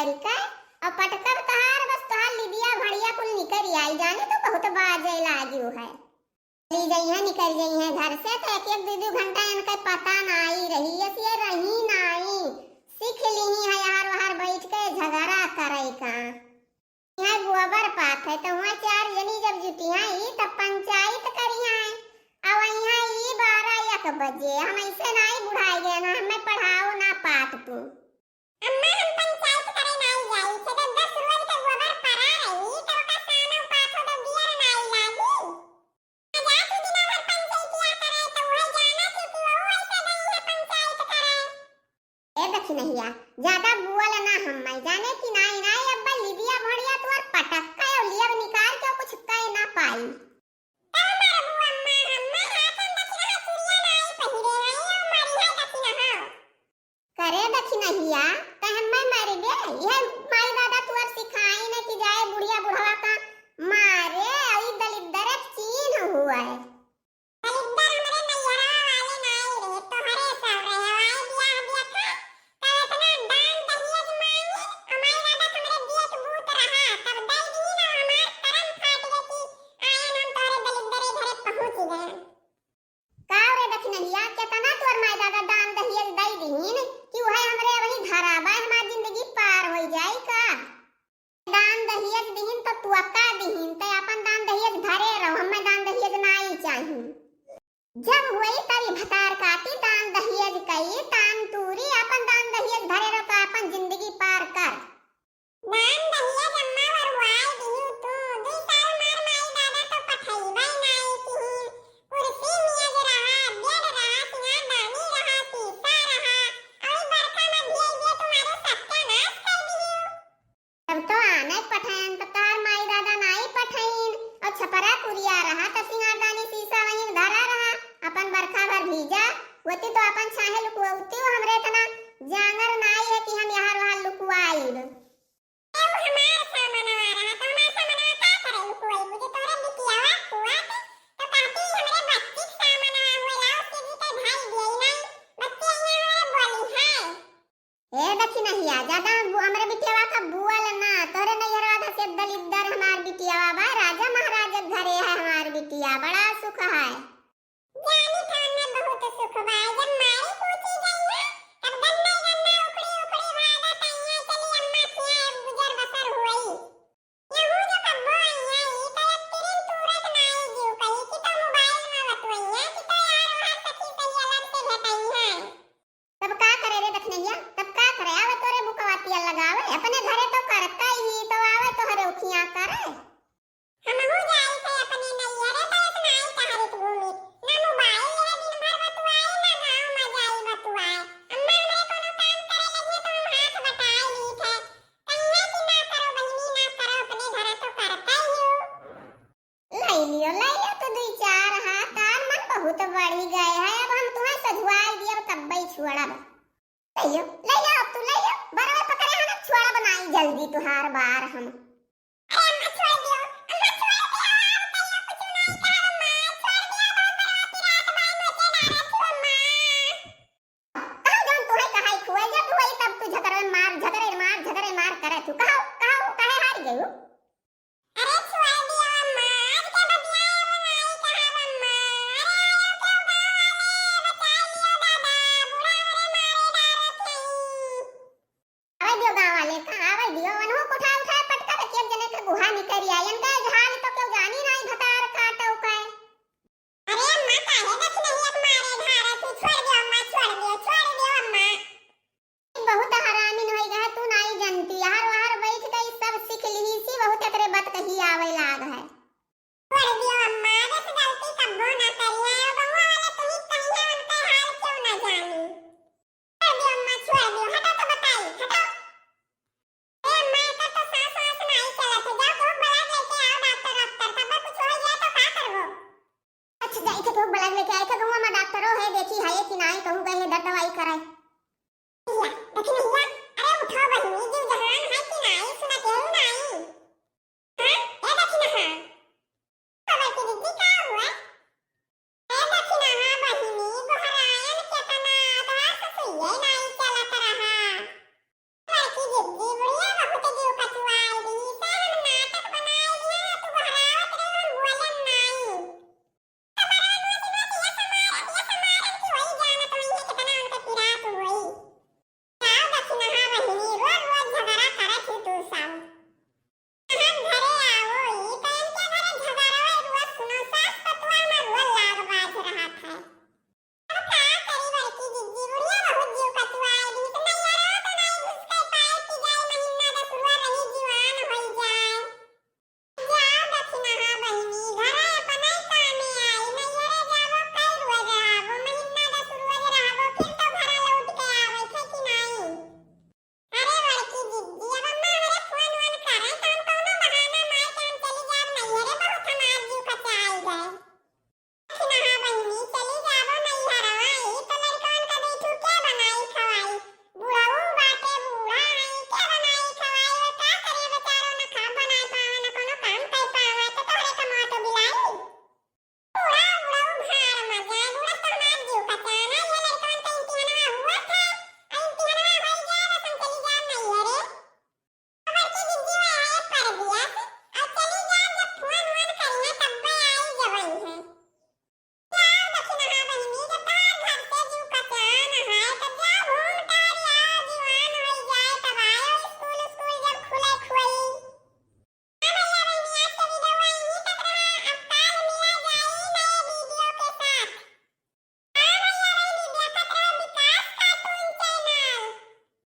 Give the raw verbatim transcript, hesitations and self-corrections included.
ठीक है? और पटकब तोहार, बस तोहार लिदिया भड़िया कुल निकरि आई, जाने तू बहुत बाजे लागियो है। चली जइहैं, निकरि जइहैं घर से, तो एक एक दुइ दुइ घंटा इनके पता नाई रही, ऐसे रही नाई। सीख लिही है यार, वहार बैठ के झगड़ा करे का। यहाँ गोबर पात है, तो वहाँ चार जनी जब जुटिहैं, ई तब पंचायत करिहैं। अब यहाँ ई बारह एक बजे, हम ऐसे नाई बुढ़ाई गए ना, हमें पढ़ाओ ना पाट तू। अम्मा, हम पंचायत करे नाई जाई, से तो दस रोज के गोबर पड़ा रही, तो ओकर सानो पाछो तो बियर नाई लागी। आ जा तू दिना भर पंचायतिया करे, तो वही जाना थी कि वहू ऐसे गई है पंचायत करे। ए दखिनहिया, ज्यादा बोल ना हम्मै, जाने कि नाई, नाई अब्बै लिदिया भड़िया तोर पटक के और लियब निकाल के कुछ कह ना पाई। तब मरबू अम्मा, हम्मै हाथ में दखिनहा चुड़िया नाई पहिरे हई, और मरिहै दखिनहा। करे दखिनहिया, तै हम्मै मरिबे, यह माई दादा तुअर सिखाइन कि जाए बुढ़िया बुढ़वा का मारे, ई दलिद्दर एक चीन्ह हुआ है। दलिद्दर हमरे नैहरवा वाले नाई रहे, तोहरे सब रहे, वाई बियाह देखा, तब इतना दान दहेज मांगी, हमारे दादा हमरे बेट बूत रहा, तब दे दी ना, हमार करम फाट गए कि आयन हम तोहरे दलिद्दरे घरे पहुंच गए। का रे दखिनहिया, केतना तोर माई दादा दान दहेज दई दिहिन कि उहे हमरे वही घरा बा, हमार जिंदगी पार होई जाई का? दान दहेज दिहिन तो तुअका दिहिन, ते अपन दान दहेज भरे रहो, हमें दान दहेज नाई चाही। जब होई तब ई भतार काटी, दान दहेज कई, तान तूरी, अपन दान दहेज भरे रहो तो अपन जिंदगी पार कर। दान दहेज अम्मा वरुआए दिहू तू। दुई साल मार माई दादा तो पठइबे नाई किहिन। कुर्सी मेज रहा, बेड रहा, सिंगारदानी रहा, शीशा रहा, अउर बरखा में भीग गए तुम्हारे सत्यानाश कर दिहू। तब तो आने पठइन, तब तार माई दादा नाई पठइन। अउर छपरा कुरिया रहा, तब सिंगारदानी शीशा वहीं धरा रहा। अपन बरखा भर भीजा, होती तो अपन छाहे लुकवती हो, हमरे इतना जांगर नाई है कि हम यहाँ वहाँ लुकवाइब। ए, उ हमार सामानवा रहा, तो हमार सामानवा का करे लुकुआई? बुझे तोहरे बिटियावा खुआत, तो कहती हमरे बच्ची के सामानवा हुए लाओ, सीधी ते भाई दिए नहीं, बच्ची यहाँ हमरे बोली है। ए दखिनहिया, ज्यादा बु-, हमरे बिटियावा का बुआल ना, तोहरे नैहरवा का से दलिद्दर हमार बिटियावा बा, राजा महाराज के घरे है हमार बिटिया, बड़ा सुख है। जानी थान में बहुत सुख बा, जब मारी पूछी गई ना, तब गन्ना गन्ना उखड़ी उखड़ी भागा तैया चली अम्मा किया अब गुजर बसर हुई। यहू जो कब्बो आइया ई तो एक तिरिन तूरत नाई जीव कही कि तो मोबाइल में बतुआइया कि तो यार वहाँ सखी सहेलियन से भेटइया। तब का करे रे दखिनहिया, तब का करे? आवे तोरे बुकवा तिया लगावे, अपने घरे तो करता ही, तो आवे तोहरे उखिया करे। हमहू जाई थे अपने नैहरे, तो इतना ही कहरित घूमी। ना मोबाइल ले दिन भर बतुआई, ना गाँव में जाई बतुआए। अम्मा हमरे कोनो काम करे लगिए तो हम हाथ बटाए ली थे। कहिए कि ना करो बहिनी, ना करो, अपने घर तो करता ही हो। लई लियो, लई लियो तो दुई चार हाथ, तार मन बहुत बढ़ी गए है। अब हम तुम्हें सझुआई दियब, तब्बे छोड़ब। लइयो, लइयो, अब तू लइयो, बरवे पकड़े हन, अब छोड़ब नाई जल्दी तुहार बार हम। अरे अम्मा, छोड़ दियो, अम्मा, छोड़ दियो, अब कहियो कुछ नाई कहब अम्मा, छोड़ दियो, बहुत बरवा पिरात बाई, नोचे डारत हूँ अम्मा। कहो जौन तुहे कहाई खुआई, जब हुई तब तू झगड़े मार, झगड़े मार, झगड़े मार करे तू। कहो, कहो, काहे हार गयू? अरे छोड़ दियो अम्मा, आज के बतिया अब नाई कहब अम्मा। अरे आयो क्यों गाँव वाले, बचाई लियो दादा, बूढ़ा हमरे मारे डारत हई। आवे दियो गाँव वाले का, आवे दियो, वनहु कुठा उठाए पटका तो एक जने के गुहा निकरी आई, इनका हाल तो क्यों जानी नाई भतार काटो के। अरे अम्मा, काहे दखिनहिया के मारे ढारत ही? छोड़ दियो अम्मा, छोड़ दियो, छोड़ दियो अम्मा। बहुत हरामिन होई गए, तू नाई जनती। हर वहर बैठ गई, सब सीख लिही सी, बहुत एकरे बात कही आवे लाग है। छोड़ दियो अम्मा, जैसे गलती कब्बो ना करी है, और बउआ वाला तुही कही है, उनका हाल क्यों ना जानी। छोड़ दियो अम्मा, छोड़ दियो, हटो तो बताई, हटो। ए अम्मा, एकर तो सांस वास नाई चलत है, जाओ केहू बुला के लेके आओ डॉक्टर, डॉक्टर, तब कुछ हो जाए तो का करबो? अच्छा, जाई थे केहू बुला के लेके आई थे, गाँव में डॉक्टरो है, देखी है कि नाई, कहू गए है, दर्द दवाई कराए।